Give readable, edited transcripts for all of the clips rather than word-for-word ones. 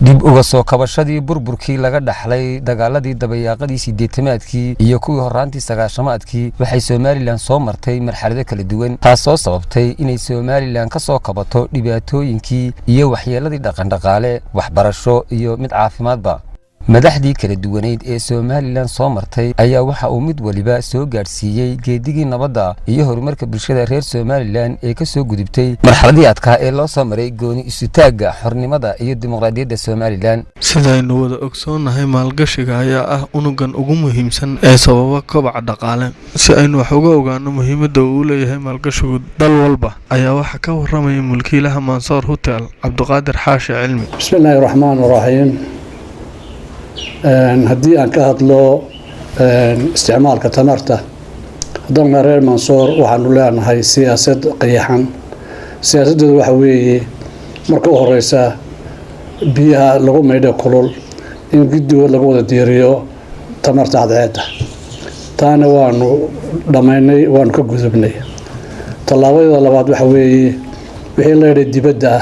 Dib uga soo kabashadii burburkii laga dhaxlay dagaaladii dabayaaqadii 80-aadkii iyo kuwii horraantii 90-aadkii, waxay Somaliland soo martay marxalado kala duwan, taasoo sababtay inay Somaliland ka soo kabato dhibaatooyinkii iyo waxyeeladii dhaqandhaqaale, waxbarasho iyo mid caafimaadba. Madaxdii kala duwaneyd ee Somaliland soo martay ayaa waxa uu mid waliba soo gaadhsiiyey geedigii nabadda iyo horumarka bulshada reer Somaliland ee ka soo gudubtay marxaladii adkaa ee loo soo maray gooni isutaagga, xornimada iyo dimuqraadiyadda Somaliland. Sidaynu wada ogsoonnahay, maalgashiga ayaa ah unugan ugu muhiimsan ee sababa kobaca dhaqaale. Si aynu wax uga ogaano muhiimadda uu leeyahay maalgashigu dal walba, ayaa waxaa ka waramaya mulkiilaha Mansoor Hotel, Cabdiqaadir Xaashi Cilmi. Bismi illaahi raxmaan raxiim. Haddii aan ka hadlo isticmaalka tamarta, haddana reer Mansoor waxaanu leenahay siyaasad qayaxan. Siyaasaddeedu waxa weeye, marka u horeysa, biyaha lagu maydho kulul in guddigood lagu wada diiriyo tamarta cadceedda. Taana waanu dhammaynay, waanu ka gudubnay. Tallaabada labaad waxa weeye, wixii laydhay dibadda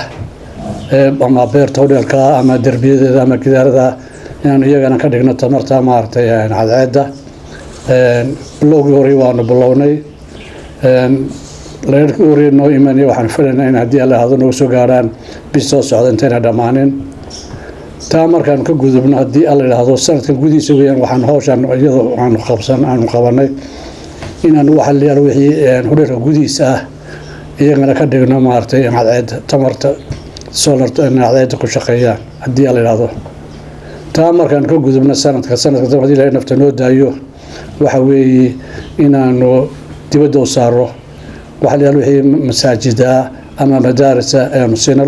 ah ama beerta hodheelka ama derbiyadeeda ama gidaarada, inaan iyagana ka dhigno tamarta maaragtay cadceedda. Bilowgii hore waanu bilownay. Laydhkii hore noo imanaya waxaan filaynaa in haddii Alla hado noogu soo gaarhaan bis soo socda intayna dhammaanin. Taa markaanu ka gudubno, haddii Alla idhaahdo, sanadkan gudihiisa weyaan, waxaan hawshan iyadoo aanu qabsan aanu qabanay inaan waxa layaal wixii hodheelka gudihiisa ah iyagana ka dhigno maaragtay cadceedda, tamarta solar cadceedda ku shaqeeyaan, haddii Alla idhaahdo. Taa markaan ka gudubno, sanadka dambe, hadii Ilahay nafta noo daayo, waxa weeye inaanu dibadda u saaro waxa la wixii masaajida ama madaarisa aanu siino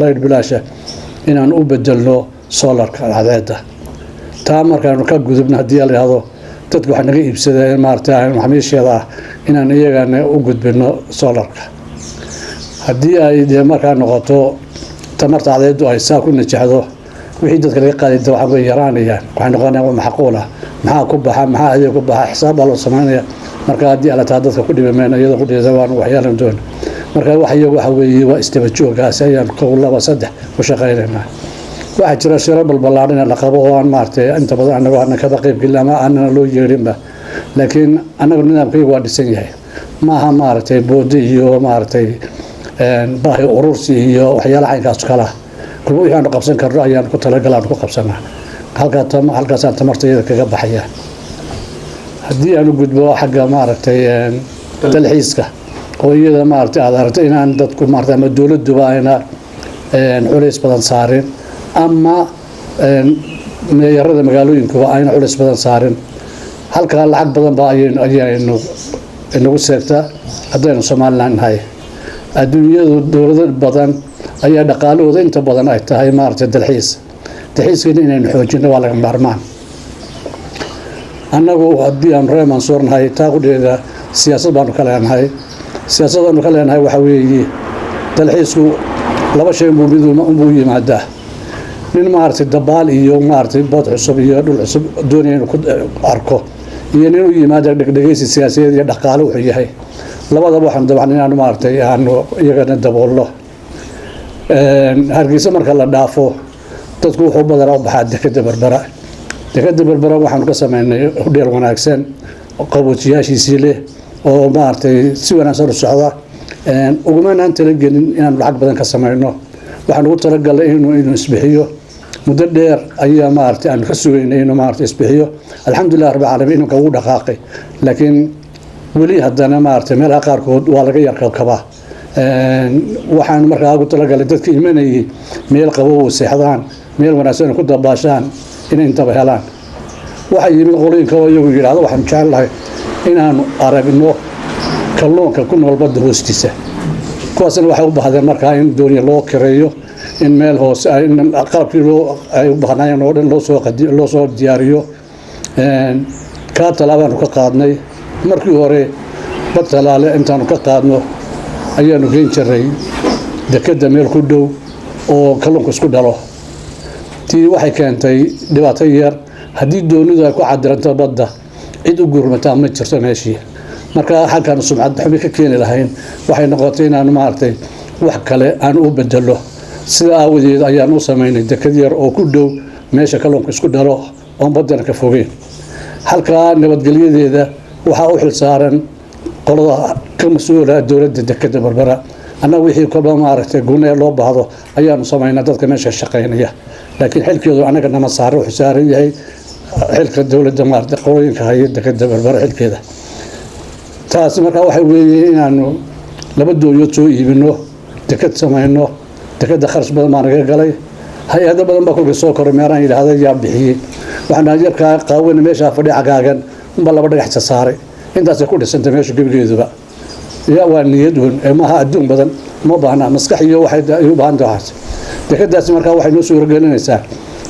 laydh bilaasha, inaanu u bedelno solarka cadceedda. Taa markaanu ka gudubno, haddii la yidhahdo, dadka waxaa naga iibsadeen maaragtay maxamiisheeda ah inaan iyagana u gudbino solarka. Haddii ay dee markaa noqoto tamarta cadceeddu ay saa ku najaxdo, wixii dadka laga qaaday waxaa way yaraanayaan, waxay noqonayaan wax macquul ah. Maxaa ku baxa, maxaa adeeg ku baxa, xisaab baa loo samaynaya. Marka haddii Alla taa dadka ku dhibi mayno, iyadoo ku dhibisa waan waxyaalan doon. Marka wax iyagu waxa weeye waa isdaba jooggaasi ayaan kow, laba, saddex ku shaqaynaynaa. Waxaa jira shirar balballaaran la qabo oo aan maaragtay inta badan annagu aanan kaba qaybgelin ama aanana loo yeedhinba, laakiin annagu nidaamkaygu waa dhisan yahay. Maaha maaragtay boodi iyo maaragtay baahi urursi iyo waxyaalaha caynkaas kala. Kulba wixii aanu qabsan karno ayaan ku talagal aanu ku qabsanaa. Halkaasaan tamarta iyada kaga baxaya. Haddii aanu gudbo xagga maaragtay dalxiiska, oo iyada maaragtay aad aragto inaan dadku maaragtay ama dowladduba ayna culays badan saarin ama meeyarada magaalooyinkuba ayna culays badan saarin, halkaa lacag badan baa ayaynu inagu seegtaa haddaynu Somaliland nahay. Adduunyadu dowlado badan ayaa dhaqaalahooda inta badan ay tahay maaragtay dalxiis. Dalxiiskiina inaynu xoojino waa laga maarmaan. Annagu haddii aanu reer Mansuur nahay, taa qudheeda siyaasad baanu ka leenahay. Siyaasadaanu ka leenahay waxa weeye, dalxiisku laba shay buu mid unbuu yimaadaa: nin maaragtay dabaal iyo maaragtay bood cusub iyo dhul cusub doonaya inuu ku arko, iyo nin u yimaada dhegdhegeysi siyaasadeed iyo dhaqaale wuxuu yahay. Labadaba waxaanu dabcan inaanu maaragtay aanu iyagana daboolno. Hargeysa marka la dhaafo, dadku wuxuu badanaa u baxaa dekeda Berbera. Dekeda Berbera waxaanu ka sameynay hudheel wanaagsan, qaboojiyaashiisii leh, oo maaragtay si wanaagsan u socda. Ugumanaan talagelin inaanu lacag badan ka sameyno. Waxaan ugu talagalnay inuu isbixiyo. Muddo dheer ayaa maaragtay aanu ka sugaynay inuu maaragtay isbixiyo. Alxamdulilah rabbil caalamiin, iminka wuu dhaqaaqay, laakiin weli haddana maaragtay meelaha qaarkood waa laga yar kabkabaa. Waxaan markaa ugu talagalay dadka imanayay meel qabow seexdaan, meel wanaagsan ay ku dabaashaan, inay intaba helaan. Waxaa yimid qolooyinka oo iyagu yidhaahdo, waxaanu jecel inaanu aragno kalluunka ku nool badda hoostiisa. Kuwaasna waxay u baahdeen markaa in dooniya loo kireeyo, in meel hoose in qalabkii loo ay u baahnaayeen oo dhan loo soo diyaariyo. Kaa talaabaanu ka qaadnay. Markii hore bad talaale intaanu ka qaadno ayaanu geen jiray dekedda meel ku dhow oo kalluunku isku dhalo. Tii waxay keentay dhibaato yar. Haddii doonidu ay ku cadiranto badda, cid u gurmataa ma jirto meeshii. Marka halkaanu sumcad xumi ka keeni lahayn, waxay noqotay inaanu maaragtay wax kale aan u bedelo. Sida aawadeed ayaan u samaynay deked yar oo ku dhow meesha kalluunka isku dhalo oon baddana ka fogeyn. Halkaa nabadgelyadeeda waxaa u xilsaaran qolada ka mas-uula dowladda dekeda Berbera. Annaga wixii kolba maaragtay gunee loo baahdo ayaanu samaynaa dadka meesha shaqaynaya, laakiin xilkeedu annaga nama saaran. Wuxuu saaran yahay xilka dowladda, maaragtay qolooyinka haya dekeda Berbera xilkeeda. Taasi markaa waxay weeye inaanu 2 doonyood soo iibino, deked samayno. Dekeda kharash badan baa naga galay. Hay-ado badan baa kolkii soo koray meelaan yidhaahda yaa bixiyey. Waxaan dhahay yarkaa qaawana meeshaa fadhi cagaagan unbaa 2 dhagax saaray, intaasay ku dhisantay meesha gebigeeduba. Ya waa niyad un ee maaha adduun badan uma baahna, maskax iyo waxay u baahan tahay waxaas. Dekedaasi markaa waxay noo suuragelinaysaa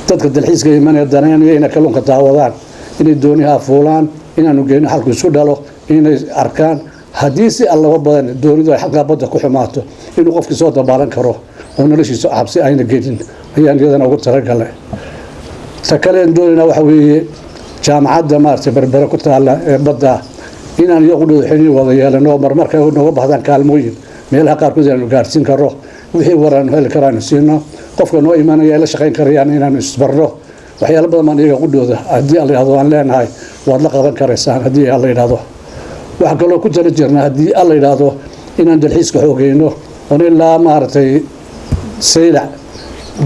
dadka dalxiiska imanaya danaynaya inay kalluunka daawadaan, inay dooniha fuulaan, inaanu geyno xalku isku dhalo, inay arkaan. Haddii si allaba badan doonidu ay xalkaa badda ku xumaato, inuu qofkii soo dabaalan karo oo noloshiisa cabsi ayna gelin ayaan iyadana ugu talagalnay. Ta kale aan doonaynaa waxa weeye jaamacadda maaragtay Berbere ku taalla ee badda inaan iyagu dhooda xiriir wada yeelano, marmarka nooga bahdaan kaalmooyin meelaha qaarkood inaanu gaarsiin karno, wixii war aanu heli karaanu siino, qofka noo imanaya ay la shaqayn karayaan inaanu isbarno. Waxyaalo badan baan iyaga qudhooda haddii alla yidhahdo aan leenahay waad la qaban karaysaan haddii alla yidhahdo. Waxaa kaloo ku tala jirnaa haddii alla yidhaahdo inaan dalxiiska xoogeyno oon ilaa maaragtay Saylac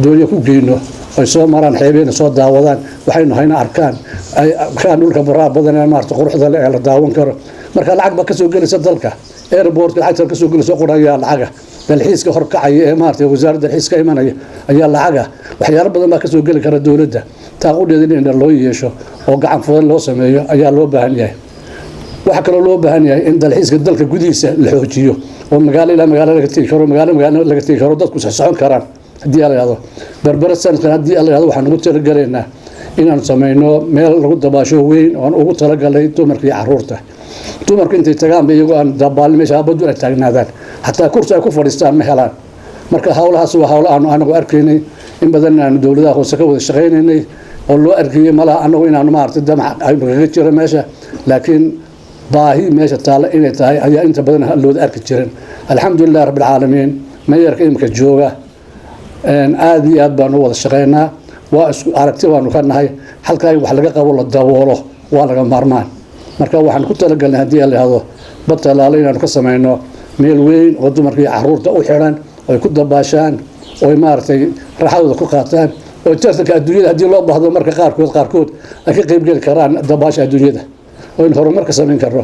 doonyo ku geyno, ay soo maraan xeebeena, soo daawadaan waxaynu hayna, arkaan ay arkaan dhulka baraha badan ee maaragtay quruxda leh ee la daawan karo. Marka lacag baa kasoo gelaysa dalka, airportka lacagta kasoo gelaysa qura ayaa lacaga, dalxiiska horkacaya ee maaragtay wasaaradda dalxiiska imanaya ayaa lacaga. Waxyaalo badan baa kasoo geli kara dowladda. Taaqudheeda in indha loo yeesho oo gacan fudan loo sameeyo ayaa loo baahan yahay. Waxaa kaloo loo baahan yahay in dalxiiska dalka gudihiisa la xoojiyo oo magaalo ilaa magaalo laga tegi karo, magaalo magaalo laga tegi karo, dadku socon karaan haddii la yidhahdo. Berbera sanadkan haddii la yidhahdo waxaan ugu talagalaynaa inaanu samayno meel lagu dabaasho weyn oon ugu talagalay dumarka iyo caruurta. Dumarku intay tagaanba iyagoo aan dabaalin meesha baddu ay taagnaadaan, xataa kursi ay ku fadhiistaan ma helaan. Marka howlahaas waa howlo aanu anagu arkaynay in badan inaanu dowladaha hoose ka wada shaqaynaynay oo loo arkayay malaha anagu inaanu maaragtay damac aynu kaga jiro meesha, laakiin baahi meesha taalla inay tahay ayaa inta badan looda arki jirin. Alxamdulilah rabbilcaalamiin, mayorka imika jooga aad iyo aad baanu u wada shaqaynaa, waa isku aragti baanu ka nahay. Halkaa in wax laga qabo la daboolo waa laga maarmaan. Marka waxaan ku talagalnay haddii la yidhahdo bad tallaalo inaanu ka samayno meel weyn oo dumarka iyo caruurta u xidhan oy ku dabaashaan oy maaragtay raaxadooda ku qaataan, oo tartanka adduunyada haddii loo baahdo marka qaarkood ay ka qaybgeli karaan dabaasha adduunyada, oo in horumar ka samayn karno,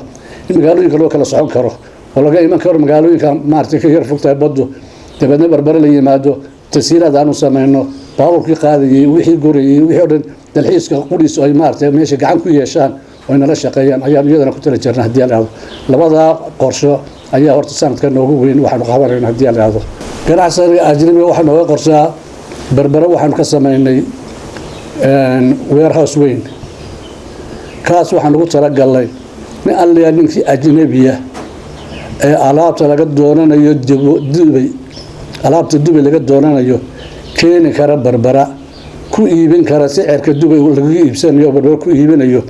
in magaalooyinka loo kala socon karo oo laga iman karo magaalooyinka maaragtay ka yar fogtahay baddu, dabeedna Berbere la yimaado. Tasiilaad aanu samayno, baabuurkii qaadayay, wixii gurayay, wixii oo dhan, dalxiiska qudhiis ay maaragtay meesha gacan ku yeeshaan oo nala shaqeeyaan ayaan iyadana ku tala jirna haddii la yidhahdo. Labadaa qorsho ayaa horta sanadka noogu weyn waxaanu qabanayna haddii la yidhahdo. Ganacsiga ajnabiga waxaa nooga qorshaa Berbere waxaanu ka samaynay warehouse weyn. Kaas waxaan ugu talagalnay nin alliya ninkii ajnabiya ee alaabta laga doonanayo Dubay, alaabta Dubay laga doonanayo keeni kara Berbera, ku iibin kara sicirka Dubay lagaga iibsanayo Berbera ku iibinayo,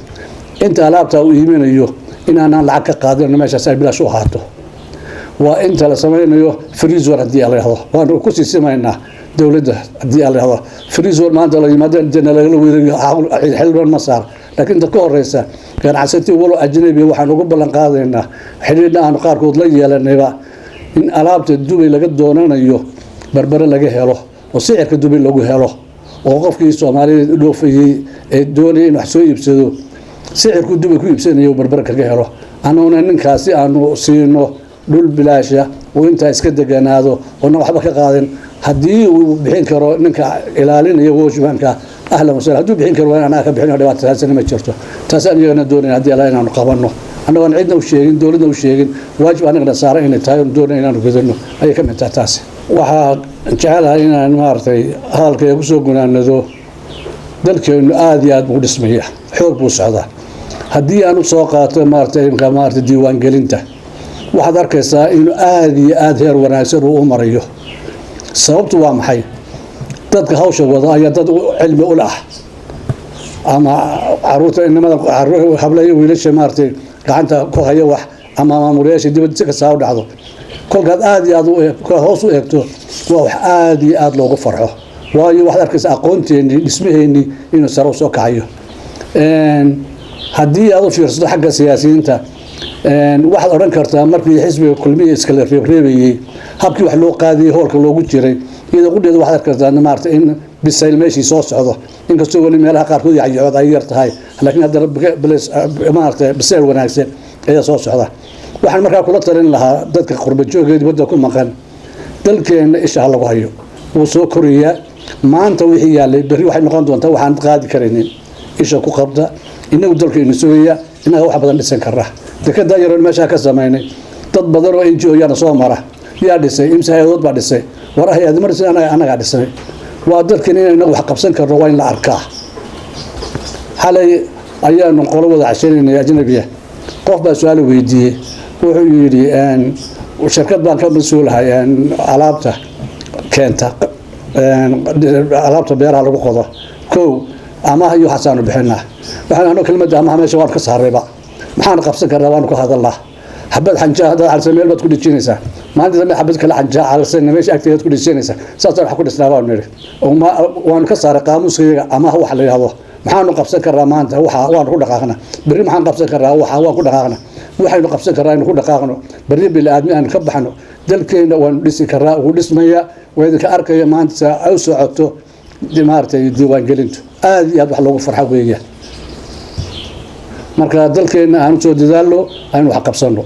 inta alaabta uu iibinayo inaanaan lacag ka qaadin, meeshaas ay bilaash u ahaato. Waa inta la samaynayo free zone haddii la yidhahdo. Waanu ku sii simaynaa dowladda haddii la yidhahdo. Free zone maanta la yimaado dena lagala wareegiyo xilban ma saar, laakiin inta ka horeysa ganacsatii walo ajnabi waxaan ugu ballan qaadaynaa, xidhiidhna aanu qaarkood la yeelanayba, in alaabta Dubay laga doonanayo Berbere laga helo oo sicirka Dubay lagu helo, oo qofkii Soomaaliyeed u dhoofayey ee doonaya in wax soo iibsado sicirku Dubay ku iibsanayo Berbere kaga helo, annaguna ninkaasi aanu siino dhul bilaasha uu intaa iska deganaado oona waxba ka qaadin. Haddii uu bixin karo ninka ilaalinaya watchmanka, ahlan wasahlan. Hadduu bixin karo waa in anaga ka bixin, dhibaata taasina ma jirto. Taasaan iyagana doonayna haddii alla inaanu qabanno, annagoon cidna u sheegin, dowladna u sheegin, waajib annagana saaran inay tahay oon doonay inaanu gudano ayay ka mid tahay taasi. Waxaa jecelahay inaan maaragtay hadalkayga kusoo gunaanado: dalkeennu aada iyo aad buu dhismaya, xoog buu socdaa. Haddii aan u soo qaato, maaragtay, imka, maaragtay, diiwaangelinta, waxaad arkaysaa inuu aada iyo aada heer wanaagsan uu u marayo. Sababtu waa maxay? Dadka hawsha wada ayaa dad cilmi u lah, ama caruurta, inamada, hablaha iyo wiilasha, maaragtay, gacanta ku haya wax, ama maamulayaasha dibadda, si kastaa u dhacdo. Kolkaad aada iyo aad hoos u eegto, waa wax aada iyo aada loogu farxo, waayo waxaad arkaysa aqoonteennii, dhismaheennii inuu sare u soo kacayo. Haddii aad u fiirsato xagga siyaasiyiinta, waxaad odhan kartaa markii xisbiga Kulmiya iskala reebreebayey, habkii wax loo qaadayey, hoolka loogu jiray, iyadoo qudheeda waxaad arkartaa, maarata, in bisayl meeshii soo socdo, inkastoo weli meelaha qaarkood yacyocood ay yar tahay, laakiin haddana, maarata, bisayl wanaagsan ayaa soo socda. Waxaan markaa kula talin lahaa dadka qurba joogee dibadda ku maqan: dalkeenna isha ha lagu hayo, wuu soo korayaa. Maanta wixii yaallay berri waxay noqon doontaa waxaan qaadi karaynin. Isha ku qabta. Inagu dalkaynu sugaya, innaga wax badan dhisan karra. Dekedaa yaroon meeshaa ka samaynay, dad badan oo NGO yaana soo mara, yaa dhisay? Imse hay-adood baa dhisay? War hay-ad ma dhisin, annagaa dhisnay. Waa dalkan inaynu inagu wax qabsan karno waa in la arkaa. Xalay ayaanu qolo wada cashanaynay ajnabiya. Qof baa su-aal weydiiyey. Wuxuu yidhi: "Shirkad baan ka mas-uulahay alaabta keenta, alaabta beeraha lagu qodo. Kow, amaah iyo waxaasaanu bixinaa." Waxaan anoo kelmadda amaha meesha waanu ka saarayba. Maxaanu qabsan karnaa? Waanu ka hadalnaa. Xabad xanjaa haddaad calsan, meel baad ku dhejinaysaa. Maalinta dambe xabad kale xanjaa calsan meesha agteedaad ku dhejinaysaa. Saasaan wax ku dhisnaa baanu nidhi. Waanu ka saaray qaamuuska iyaga amaah waxa la yidhahdo. Maxaanu qabsan karnaa maanta? Waxa waanu ku dhaqaaqnaa. Berri maxaan qabsan karnaa? Waxa waan ku dhaqaaqnaa. Waxaynu qabsan karnaa aynu ku dhaqaaqno. Berri bili-aadmi aanu ka baxno. Dalkeena waanu dhisi karnaa, wuu dhismaya. Waa idinka arkaya maanta ay u socoto, maaragtay, diiwaangelintu. Aada iyo aad wax loogu farxo weeya. Marka dalkeenna aanu soo dadaalno, aynu wax qabsanno.